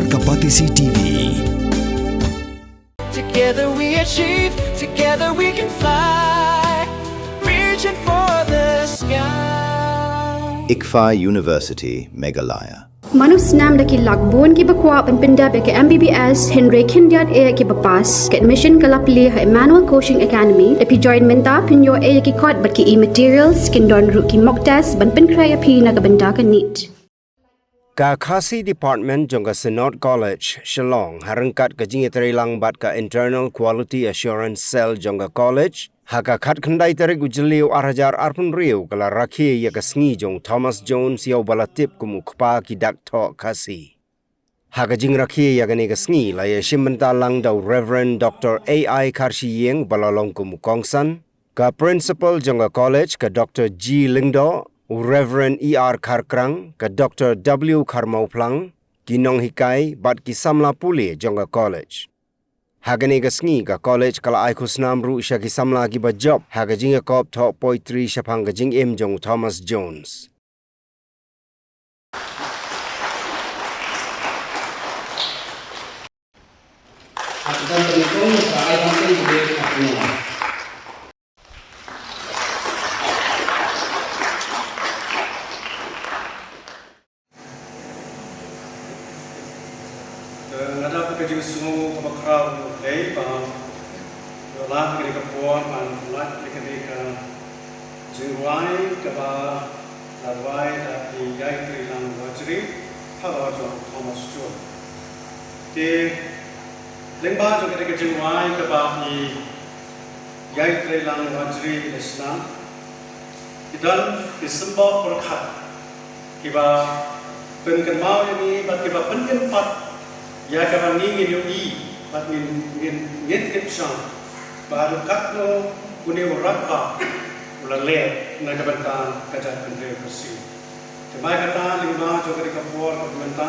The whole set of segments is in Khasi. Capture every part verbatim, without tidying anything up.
Ka Batesi T V. Together we achieve, together we can fly. Reaching for the sky. ICFAI University, Meghalaya. Mano snam da ki lak bun kiba kwah ban pyndep ïa ka M B B S, hynrei khyndiat eh kiba pass. Ka admission ka la plie ha Emmanuel Coaching Academy. Da phi join mynta phin ïoh eh ïa ki kot bad ki e-materials, kin don ruh ki mock test ban pynkhreh ïa phi na ka bynta ka NEET. Ka Khasi Department jong ka Synod College, Shillong, ha ryngkat ka jingïatreilang bad ka Internal Quality Assurance Cell jong ka college, ha ka khatkhyndai tarik u Jylliew ar hajar arphew hynriew ka la rakhe ïa ka sngi jong Thomas Jones ïa uba la tip kum u kpa ki dak thoh Khasi. Ha ka jingrakhe ïa kane ka sngi la ïashim bynta lang da u Reverend Doctor A I Kharshiing uba la long kum u kongsan, ka Principal jong ka college ka Doctor G Lyngdoh, u Reverend E R Kharkrang, ka Doctor W Kharmawphlang, ki nonghikai bad ki samla pule jong ka college. Ha kane ka sngi ka college ka la ai khusnam ruh sha ki samla kiba jop ha ka jingïakop thoh poetry shaphang ka jingim jong u Thomas Jones. Nga dap ka jingsngew kaba khraw ïa U Blei ba u la ai ïa ngi ka por ban lait ïa kane ka jingrwai kaba la rwai da i Ïaitreilang Wajri halor jong Thomas Jones. Te lyngba jong kane ka jingrwai kaba i Ïaitreilang Wajri i la shna, ki don ki symbols pyrkhat kiba pynkynmaw ïa ngi bad kiba pynkynpad ïa kaba ngi ngin ïohi bad ngin, ngin, ngin tip shai ba haduh katno une u rangbah u la leh na ka bynta ka jaitbynriew Khasi. Te namar kata lyngba jong kane ka por kaba mynta,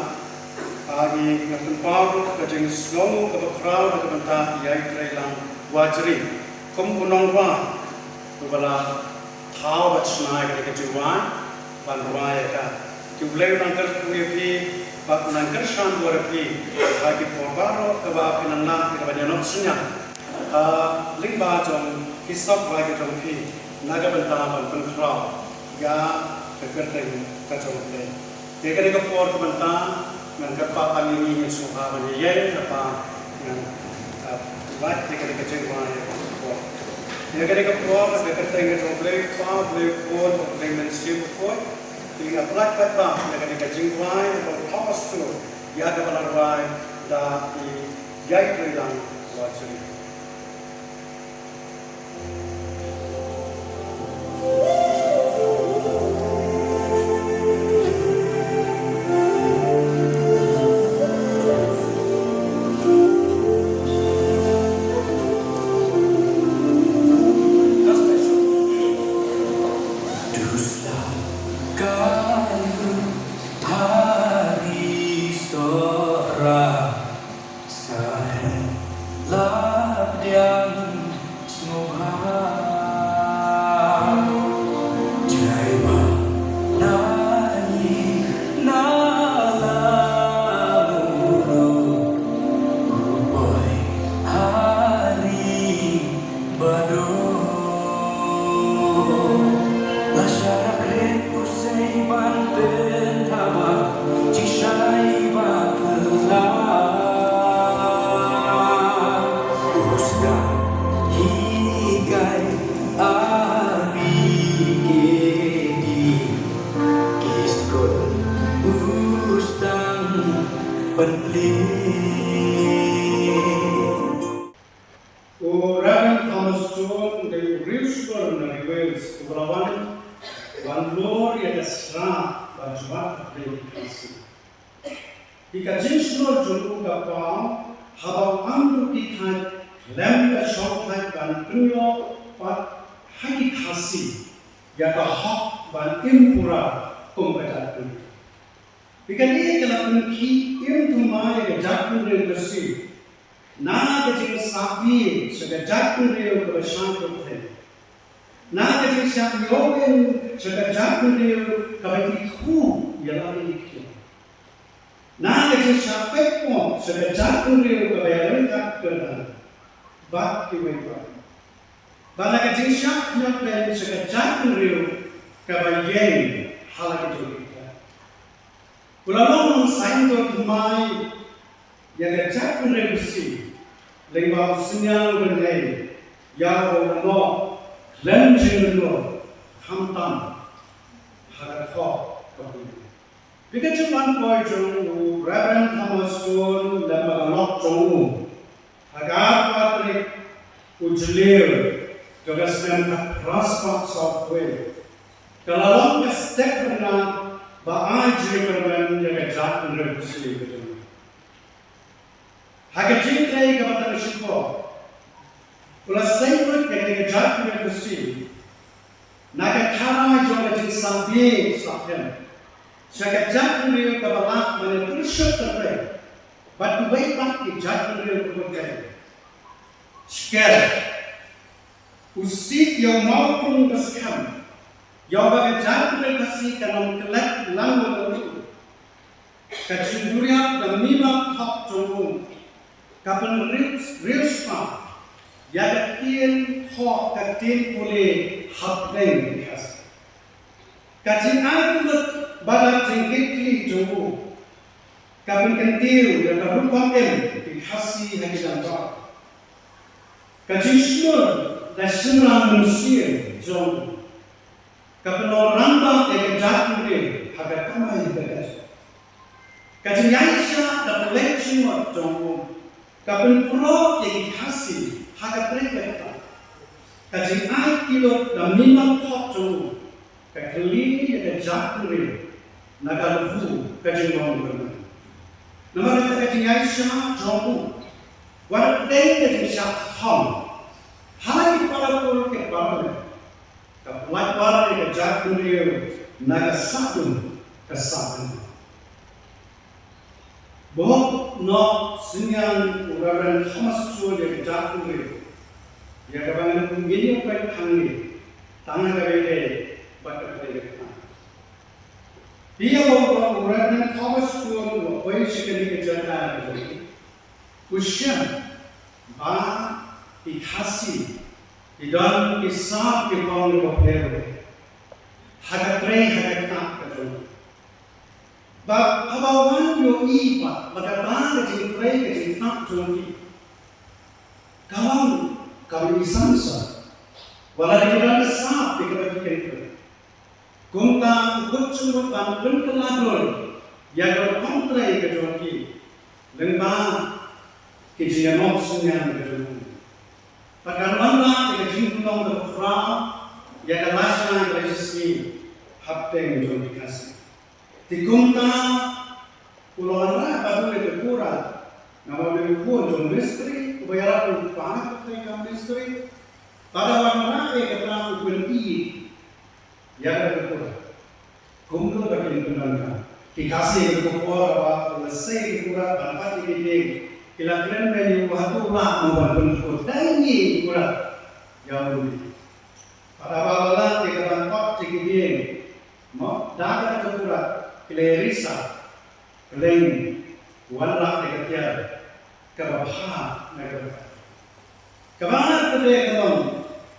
a, ngi, nga pynpaw ruh ka jingsngew kaba khraw na ka bynta i Ïaitreilang Wajri kum u nongrwai uba la thaw bad shna ïa kane ka jingrwai ban rwai ïa ka. Te U Blei un nang kyrkhu ïa phi bad un nang kyrshan bor ïa phi ha ki por baroh kaba phi nang nang ïa kaba ïanop synñiang, ah, lyngba jong ki sap rwai ka jong phi na ka bynta ban pynkhraw ïa ka kyrteng ka jong U Blei. Te kane ka por kaba mynta ngan kyrpad ïa ngi ngin sngewbha ban ïeng, kyrpad ngan, ah, lait ïa kane ka jingrwai ïa ka por. Ïa kane ka por ka kyrteng ka jong U Blei, Kpa, U Blei Khun, U Blei Mynsiem Bakhuid. Te nga pynlait paidbah ïa kane ka jingrwai ïa ka Thomas Jones ïa kaba la rwai da i Ïaitreilang Wajri. Sa heh la pdiang sngewbha. Jai ba na ngi na la mut u boi ha ri Bado. Lashai rakhe u sei ban pynthaba jingshai ba pynlong. U sdang hikai R B K D ki skul u sdang ban plie. U Reverend Thomas Jones u dei u riewshlur na ri Wales uba la wan ban lor ïa ka sra ba jubab ha pdeng ki Khasi. Ïa ka jingshlur jong u ka paw haba u am ruh ki khait khlem ka shongthait ban pynïoh pat ha ki Khasi ïa ka hok ban im pura kum ka jaitbynriew. Ïa kane ka la pynkhih im thymmai ïa ka jaitbynriew Khasi. Na ka jingsah ïing sha ka jaitbynriew kaba shang pyrthei. Na ka jingsah ïing sha ka jaitbynriew kaba ithuh ïa la ki ïing. Na ka shah peit mo sha ka jaitbynriew kaba ïaryngkat kyrdan bad kiwei pat. Bad na ka jingshah khñiot beiñ sha ka jaitbynriew kaba ïeng ha la ka jong ki kti. U la long u nongsignboard thymmai ïa ka jaitbynriew Khasi lyngba u synñiang bynriew ïa u la noh khlem jingmynnoh khamtam ha ka thoh ka pule. Phi ka jingwan poi jong u Reverend Thomas Stone lem bad ka lok jong u ha ka arphew tarik u Jylliew jong ka snem khatphra spah sawphew wei ka la long ka step ryngkat ba ai jingkyrmen ïa ka jaitbynriew Khasi ka jong ngi. Ha ka jingtrei kaba tang shipor u la seng lut ïa ka jaitbynriew Khasi na ka tharai jong ka jingsah bieit sah them sha ka jaitbynriew kaba lah ban ïa pyrshah kyrpei bad kiwei pat ki jaitbynriew kiba kren. Shker u sih ïa u mawpung ba skhem ïa uba ka jaitbynriew Khasi kan ym klet lang lang. Ka jingduriap da mima thok jong u ka pynriewspah ïa ka ktien thoh ka ktien pule hapdeng ki Khasi. Ka jingai kyllut bad ka jingkitkhlieh jong u ka pynkyntiew ïa ka rukom im ki Khasi ha ki jaka. Ka jingshlur da shynrang mynsiem jong u ka pynlong rangbah ïa ka jaitbynriew ha ka kamai ka jong. Ka jingïaishah da pynleit jingmut jong u ka pynpro ïa ki Khasi ha ka trei ka kta. Ka jingai kyllut da mima thok jong u ka kylli ïa ka jaitbynriew na ka lynti ka jinglong kyrmen. Namar kata ka jingïaishah jong u wat dei ka jingshah thong ha la ki para pur ki para mem. Ka pynlait bar ïa ka jaitbynriew na ka sahdum ka sahdum. Ba hok noh synñiang u Reverend Thomas Stone ïa ka jaitbynriew ïa kaba ngin ïoh peit hangne tang ha kaba ïadei bad ka trei ka kta. Ïa ba u Reverend Thomas Stone u la poi sha kane ka jaka ka jong u shem ba ki Khasi ki don ki sap ki phong kiba pher ha ka trei ha ka kta ka jong ki. Ba haba wan ïohi ba ba kata ka jingtrei ka jingkta jong ki ka long kaba i samsa wala ki don ka sap ki kaba ki kyntrei. Kumta u kut jingmut ban pynkylla dur ïa ka rukom trei ka jong ki lyngba ki jingïalam synñiang ka jong u. Bad kan wanrah ïa ka jingpynlong kaba khraw ïa ka lashai ka lashai hapdeng jong ki Khasi. Te kumta u la wanrah bad u leh ka pura namar u dei u khun jong u mistri uba ïarap u kpa ka trei ka mistri. Bad u wanrah ïa kata u pyn-i ïa ka pura. Kumno ba kin pyndonkam ki Khasi ka por ba u la sei ka pura ban pat ïa ki dieng ki la kren beiñ ïa u hato u lah mo ban pyndonkam dei ngi pura ïa u. Bad haba la lah ïa ka ban pat ïa ki dieng mo da kata ka pura ki la ïarisa. Kylleng wanrah ïa ka tiar kaba bha na ka bynta. Kaba ar pat ka long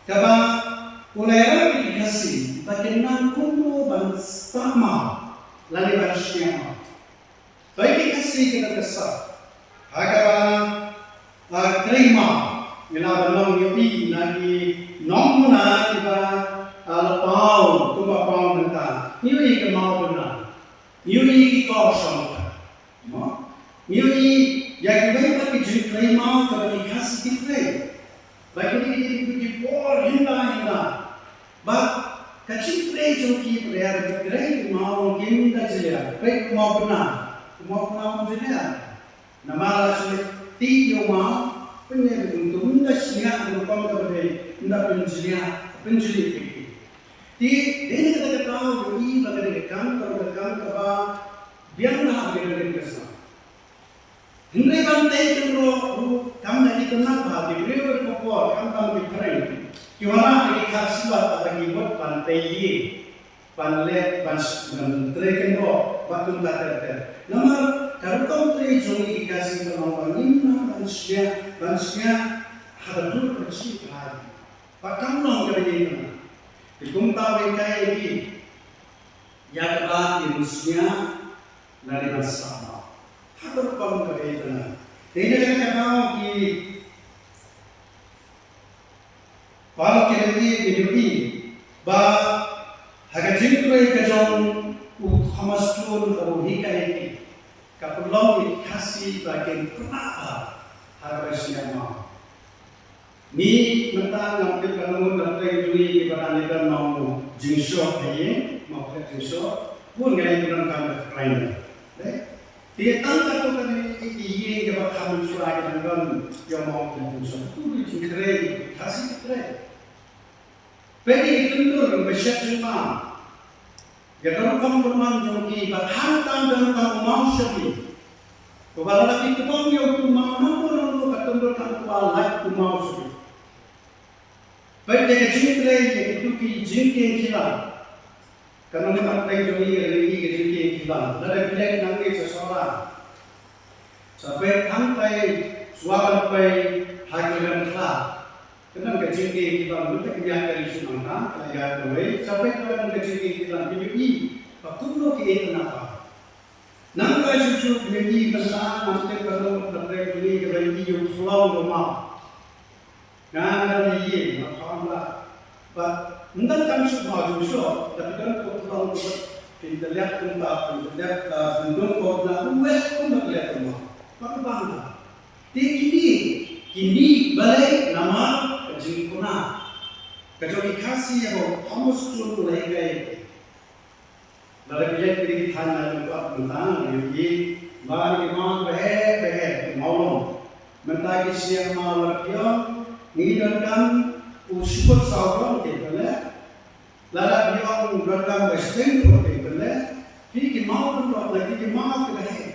kaba u la ïarap ïa ki Khasi ba kin nang kumno ban stad maw lane ban shaniah maw. Ba ïa ki Khasi ki don ka sap ha kaba, ah, trei maw. Ngi lah ban long ïohi na ki nongmuna kiba, ah, la paw kumba paw mynta. Ngi ïohi ka maw duna. Ngi ïohi ki kor shongkha. Mo? Ngi ïohi ïa kiwei pat ki jingtrei maw kaba ki Khasi ki trei. Ba kine ki dei ki por hynda hynda. Ba ka jingtrei jong ki ba ki trei ki maw kim da jylliew. Trei ki maw bna. Ki maw bna ym jylliew. Namar la shu leit tih ïa u maw, pynïaid ïa u, ym da shaniah ïa u rukom kaba dei, ym da pynjylliew, pynjylliew ïa ki. Te dei na kata ka daw ïohi ba ka dei ka kam, kaba ka kam kaba biang bha ha ka ri ka snam. Hynrei ban tei kynroh ruh kam da ki tynnat bha, ki briew ki khubor, khamtam ki phareng, ki wanrah ïa ki khar sibat, kata ki mut ban tei ïa. Ban leh, ban, ban trei kynroh bad kumta ter ter. Namar ka rukom trei jong ngi ki Khasi ka long ba ngim nang ban shniah, ban shniah ha ka dur ka jingïeit. Ba kam long kaba ïeit. Te kumta u hikai ïa ki ïa kaba kin shniah lane ban sah map ha ka rukom kaba ïeit. Te ïa kata ka daw ki paralok ki lynti, ngin ïohi ba ha ka jingtrei ka jong u Thomas Stone kaba u hikai ïa ki, ka pynlong ïa ki Khasi ba kin pynah ha kaba shniah map. Ngi mynta ngam tip ka nongmut nongpdeng jong ngi kiba dang ïadon ma u jingshoh ha ïing, ma u khleh jingshoh, bun nga ïa ki nongkam ka khlaiñ. Te tang katto katne ki ïing kiba kham mynshuwa ki dang don ïa u khleh jingshoh. Utu u jingtrei, Khasi ki trei. Peit ïa ki tyndur ba shet jingma. Ïa ka rukom kyrman jong ki ba hangta don tang u maw shabi. Ba lada phi kbong ïa utu u maw, nangno nangno ka tyndur kan kwah lait u maw shabi. Peit ïa ka jingtrei ïa kitu ki jingkieng kiba, ka nongmut nongpdeng jong ngi ïa ka jingkieng kiba. Lada phi leit nangne sha Sohra, sa peit hangtai shuwa ban peit ha ki rem khlaw. Ka don ka jingkieng kiba mynta ka ïa ka ri shu nangta ka la ïa kawei. Sa peit ka don ka jingkieng kiba, phi ïohi ba kumno ki ïeit na ka. Nangta shuh shuh phi ïohi mynta, nangta ka nongmut nongpdeng jong ngi ka la ïohi ïa u khlong u maw. Nga nga don ïa ïing nga kham lah. Bad ym tang kam shu maw jingshoh, da phi don ka khlong ka bad phin tylliat kumta, phin tylliat, ah, phin dung ka na u wet kumta tylliat kumta. Bad u bang ka. Te kine, kine balei? Namar ka jingkuna ka jong ki Khasi ïa u Thomas Stone u la hikai. Lada phi leit kine ki thaiñ na ka bynta mynta, ngi ïohi ba ki maw baheh baheh, ki maw long. Mynta ki shniah maw, lada phi ong ngi donkam u shiput saw dong, te pynleh. Lada phi ong donkam ba shiteng, te pynleh. Phi ki maw pynlong, lada ki maw ki baheh.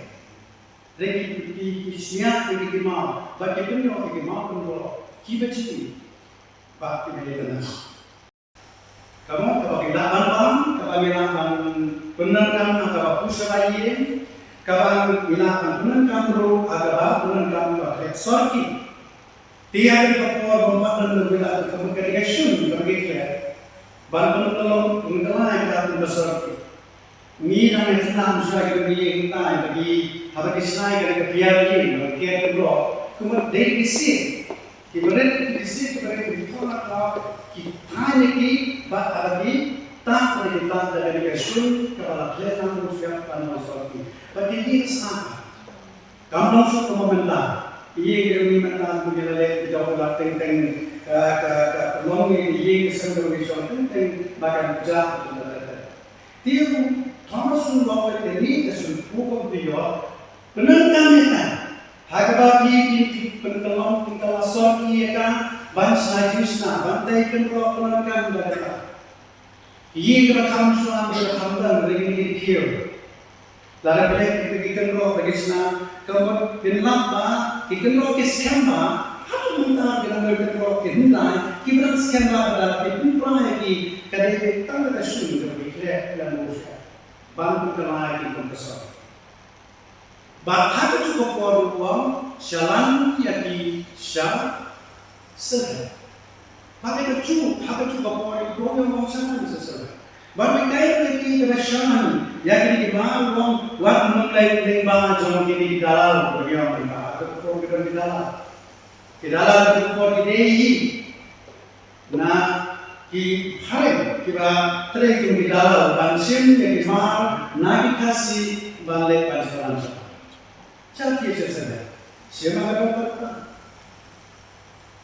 Re ki, ki, ki shniah re ki maw, ba ki pynlong re ki maw pynlong. Kiba jin ba ki baheh. Ka mut kaba ngi lah ban bam, kaba ngi lah ban pyndonkam ha kaba pyrshah ïing, kaba ngi lah ban pyndonkam ruh ha kaba pyndonkam ba khleh sorki. Te ha kane ka por ba mut ngi lah ban pyndonkam ka dei ka shun kaba ngi khleh ban pyndonkam, pyndonkam ïa ka sorki. Ngi dang ïa sngewthuh shuwa ïa ki ïing, haba ki shna ïa ka biar ïing, ba ki ker ki block, kumba dei ki sien. Ki barit ki sien, ki barit ki thon na ka, ki thaiñ ïa ki, bad haba ki tah, haba ki tah da ka shun kaba la khleh na u shuwa ban ïa sorki. Bad ki ïing sah. Kam long shuh kumba mynta. Ïing jong ngi mynta, kumba la leh, ki dei la teng teng, ka, ka, ka, long ïa ki ïing ki seng jong ngi shong teng teng, ba kan jah. Te u Thomas u ong ba ka dei ka shun pyndonkam ïa ka. Pyndonkam ïa ka. Ha kaba phi, phi, phi pyndonkam, pyndonkam sorki ïa ka, ban shna jingshna, ban tei kynroh, pyndonkam ïa ka. Ïa kaba kham shuwa, kaba kham dang, ring ring kiew. Lada phi leit ki kynroh, ki shna, ka mut phin lap ba ki kynroh ki skhem ba, hato mynta ki dang kynroh ki hyndai, kiba dang skhem ba, lada phi pynpra ïa ki, ka dei tang ka shun kaba phi khleh ïa u sha ban pynkylla ïa ki kum ka sor. Bad ha kajuh ka por u ong, shalan ïa ki sha sylhe. Bad ha kajuh, ha kajuh ka por u ong, shalan sha sylhe. Bad u hikai ïa ki ba shalan ïa kine ki maw, u ong, wat nym leit lyngba jong kine ki dalal, u ong, ha kajuh ka por ki don ki dalal. Ki dalal ha kajuh ka por ki dei hi na ki phareng kiba trei kum ki dalal ban shim ïa ki mar na ki Khasi ban leit ban shalan shalan. Sha ki sha sha sha ma ka dei ka.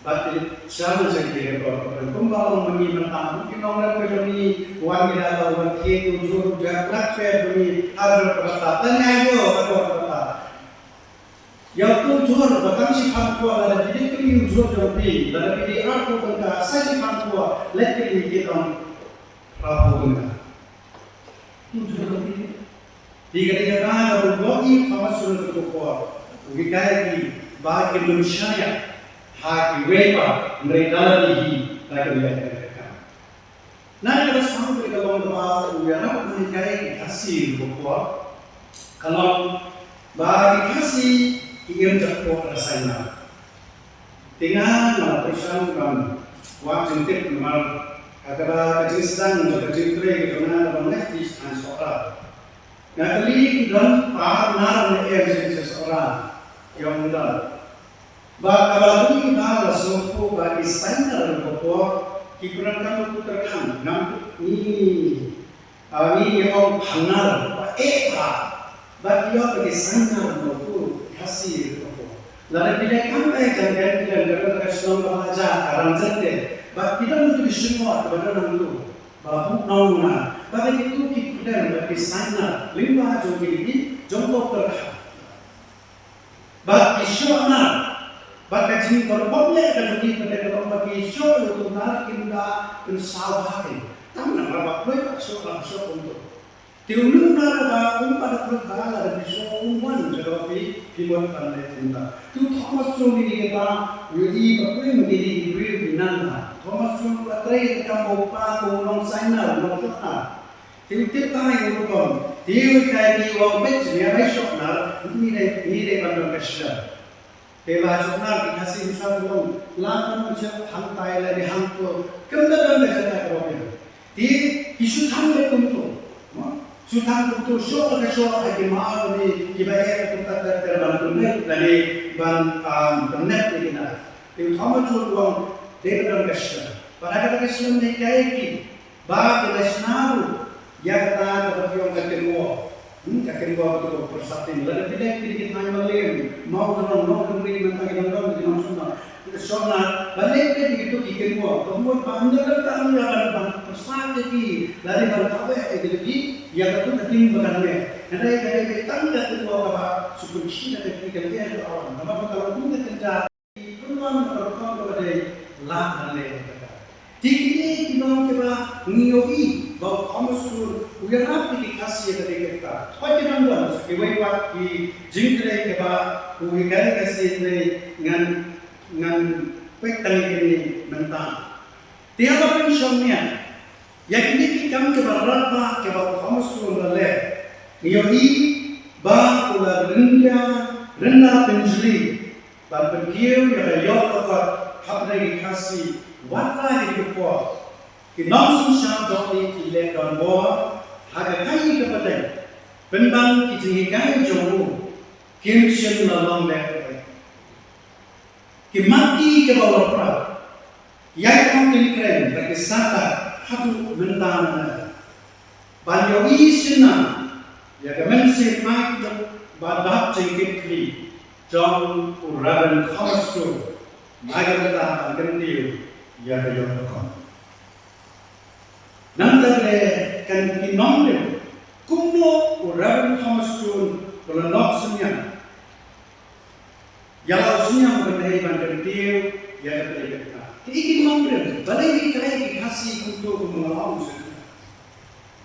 Bad ki sha ma sha ki ka dei ka. Kumba long ma ngi mynta ki nongrep ka jong ngi wan ki dalal wan ki tu jur ja lak pe jong ngi ha ka dei ka. Tang ïa ïoh ka dei ka. Ïa utu u jhur ba tang shiphew kwah, lada phi dei kylli u jhur jong phi, lada phi dei arphew tyngka, sa shiphew kwah, leit kylli ki dang arphew tyngka. Utu u jhur jong phi. Te ka dei kata kaba u Thomas Stone u kwah. U hikai ïa ki ba kin ym shaniah ha kiwei pat, hynrei da lade hi ba kin leh. Na kata ka saw ka long kaba u ïarap ban hikai ïa ki Khasi ha kane ka por. Ka long Ba ki Khasi ki im jakpoh da sainar. Te nga nga la pyrshang ban wad jingtip namar ha kaba ka jingsdang jong ka jingtrei ka jong nga kaba nga sdang Sohra. Nga kylli ki don par nar ne em jong Sohra. Ki ong don. Ba kaba la kylli ba la sngewthuh ba ki sainar ka por ki pyndonkam u tyrkhang ngam ngi ngi ong phanar ba eh ba ba ki ïoh ba ki sainar ba u Khasi ka por. Lada ki dei kam ai jang kan ki don ka don ka shnong ba la ja ka rang jang te ba ki don tu ki shnong ba don nang tu ba bu nong na ba ki tu ki pyndonkam ba ki sainar lyngba jong ki jong ko pyrkhat. Ba ki shoh nar ba ka jingkyrpad leh ka jong ki ka dei ka long ba ki shoh ïa uto u nar kim da pynsaw bha ki. Tang namar ba kloi ba shoh ba shoh kumto. Te u nar ba um pat da kloi ba la da ki shoh um wan ka dei phi phi wan ban leh kumta. Te u Thomas Jones ni ka ba u ïohi ba kloi ma ki ni ki briew ki nan ba Thomas Jones ba trei ka kam ba u pa ko u nongsainar u nongshonnar. Te u tip ba ïa u rukom te u hikai ki u ong beit ngi ïa bai shoh nar ngi dei ngi dei ban don ka shlem. Te ba shoh nar ki Khasi ki sa long la ka mon sha hangtai la dei hangto kim da don ka jaka ka ba biang. Te ki shu thang beit kumto. Shu thang kumto shoh la ka shoh ha ki ma ni ki ba ïa kumta ter ter ban kumne la dei ban kumne te ki na. Te u Thomas Jones u ong dei ban don ka shlem. Ba da ka shlem ne kai ki Ba ki la shna ruh ïa kata kaba ki ong ka kynwor. Hmm, ka kynwor kata ka pyrsa tin. Lada phi leit phi ki thaiñ Mylliem, Mawjrong, Nongkynrih, mynta ki dang don ki nongshonnar. Shonnar, ba leit phi ki tu ki kynwor. Ka mut ba ym don ka ïa ban ban pyrsa ïa ki, lada ban kaweh ïa ki ïa ka tu ka tin ba kan leh. Hynrei ka dei tang ka kynwor kaba shu pynshit ïa ki ka leh ka awan. Namar ba ka long kum ka kynja. Ki pynwan ka rukom kaba dei lad ban leh kata. Te kine ki long kiba ngi ïohi ba u Thomas Jones u ïarap ïa ki Khasi ïa kata. Hooid ki dang don sa kiwei pat ki jingtrei kiba u hikai Khasi ne ngan ngan peit tang ïa kine mynta. Te haba pynshong nia Ïa kine ki kam kiba radbah kiba u Thomas Jones u la leh, ngi ïohi ba u la rynda rynda pynjli ban pynkiew ïa ka ïoh ka kot hapdeng ki Khasi. Wat la ki por ki nongsynshar dohnud ki leh donbor ha ka khaii ka pateng, pynban ki jinghikai jong u kim shym la long lehbeiñ. Ki mat ki kiba u la pra Ïa ki ong ki kren ba ki sah haduh mynta mynta. Ban ïohi shynna ïa ka mynsiem ai ki jong ba dap jingkitkhlieh jong u Reverend Thomas Jones. Mai ka mynta ban kyntiew ïa ka ïoh ka kot. Nangta ka dei kan ki nongrim kumno u Reverend Thomas Jones u la nok synñiang. Ïa la u synñiang ban dei ban kyntiew ïa ka trei ka. Ki ki nongrim balei ki trei ki Khasi kumto kum ma la ong sha.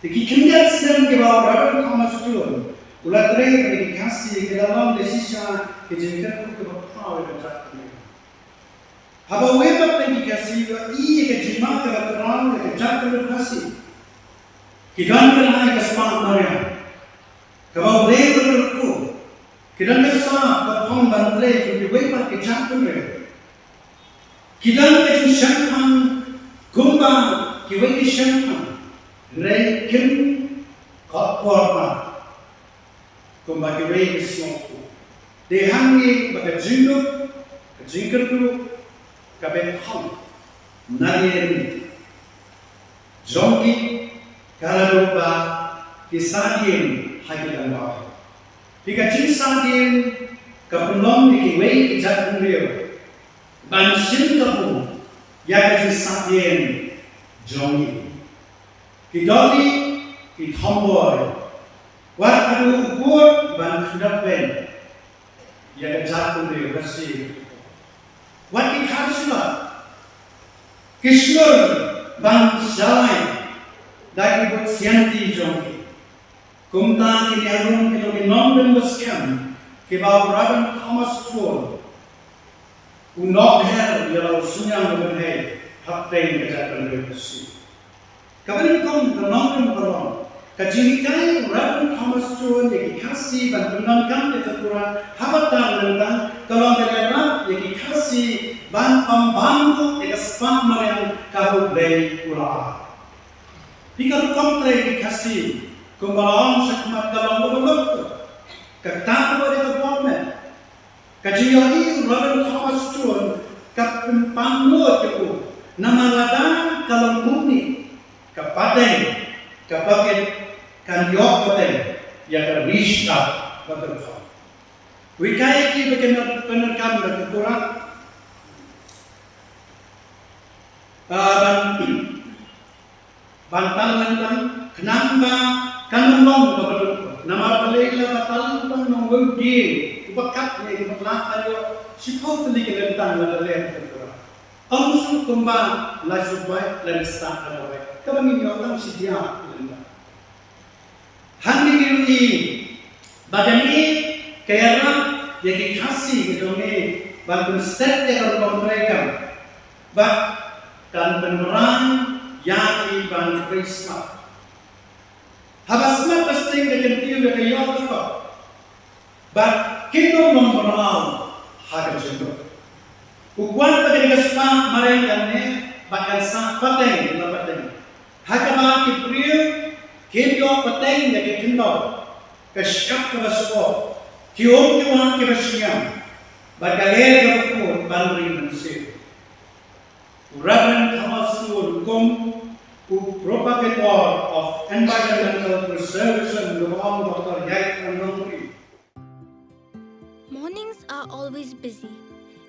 Te ki khyndiat snem kiba u Reverend Thomas Jones u la trei ki Khasi ki la long da shisha ki jingkyrkhu kiba khraw ïa ka jaitbynriew. Haba wei pat ki Khasi ba i ïa ka jingma kiba khraw ïa ka jaitbynriew Khasi. Ki don ka lai ka spah mariang. Kaba u Blei u la kyrkhu, ki don ka sap ka phong ban trei kum kiwei pat ki jaitbynriew. Ki don ka jingshemphang kumba kiwei ki shemphang, hynrei kim kot por pat kumba kiwei ki sngewthuh. Dei hangne ba ka jingduk, ka jingkyrduh, ka beh khong nadien jong ki ka la dei ba ki sahdien ha ki dang wai. Te ka jingsahdien ka pynlong ïa kiwei ki jaitbynriew ban shim kabu ïa ka jingsahdien jong ngi. Ki dolly, ki tomboy, wat haduh u bud ban khyndap beiñ ïa ka jaitbynriew Khasi. Wat ki khar shlur, ki shlur ban jalai da ki buit sianti jong ki. Kumta kine harum ki long ki nongrim ba skhem kiba u Reverend Thomas Jones u noh her ïa la u synñiang u bynhei hapdeng ka jaitbynriew Khasi. Kaba nyngkong ka nongrim ka long Ka jinghikai u Reverend Thomas Jones ïa ki Khasi ban pyndonkam ïa ka Quran ha ba tang lyngkha ka long ban ïarap ïa ki Khasi ban ym bam ruh ïa ka spah mariang kaba U Blei u la ai. Phi ka rukom trei ki Khasi kumba la ong sha khmat ka long kaba lut. Ka ktah ruh ïa ka bor met. Ka jingïohi u Reverend Thomas Jones ka pynpang lut ïa u namar lada ka long kumne ka pateng ka pakit kan ïoh pateng ïa ka ri shyiap ba kyrpang. Wi kai ki ba kin pyndonkam da ka Quran. Ah, ban ban tal lyntang khnang ba kan ym long kaba duk. Namar balei? La ba tal lyntang nongwei u dieng uba kat ne uba lah ban ïoh shiphew tylli ki lyntang lada leh ka Quran. Ym shu kumba la shu bai lane stad lada bai kaba ngin ïoh tang shi biar ki lyntang. Hangne ngi ïohi ba kane ka ïarap ïa ki Khasi ka jong ngi ban pynstet ïa ka rukom treikam bad kan pynrang ïa ki ban trei smat. Haba smat ba sting ka kyntiew ïa ka ïoh ka kot bad kin ym long mraw ha ka jingdon. U kwah ba kane ka spah mariang kan neh bad kan sah pateng la pateng. Ha kaba ki briew kin ïoh pateng da ki khyndew, ka shyiap kaba sboh, ki um ki wah kiba shngiam bad ka ler kaba kut ban ring mynsiem. U Reverend Thomas Jones kum u propagator of environmental preservation, u ong Doctor Yaithra Nongri. Mornings are always busy.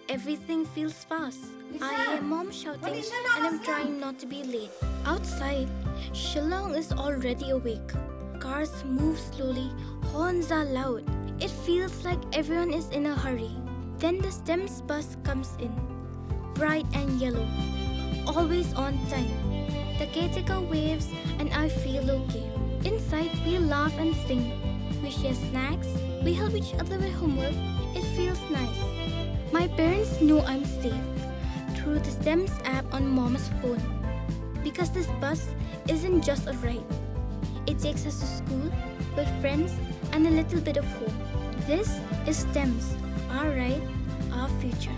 Everything feels fast. I hear mom shouting and I'm trying not to be late. Outside, Shillong is already awake. Cars move slowly, horns are loud. It feels like everyone is in a hurry. Then the STEMS bus comes in, bright and yellow, always on time. The caretaker waves and I feel okay. Inside, we laugh and sing. We share snacks. We help each other with homework. It feels nice. My parents know I'm safe through the STEMS app on mom's phone. Because this bus isn't just a ride, it takes us to school, with friends, and a little bit of home. This is STEMS, our ride, our future.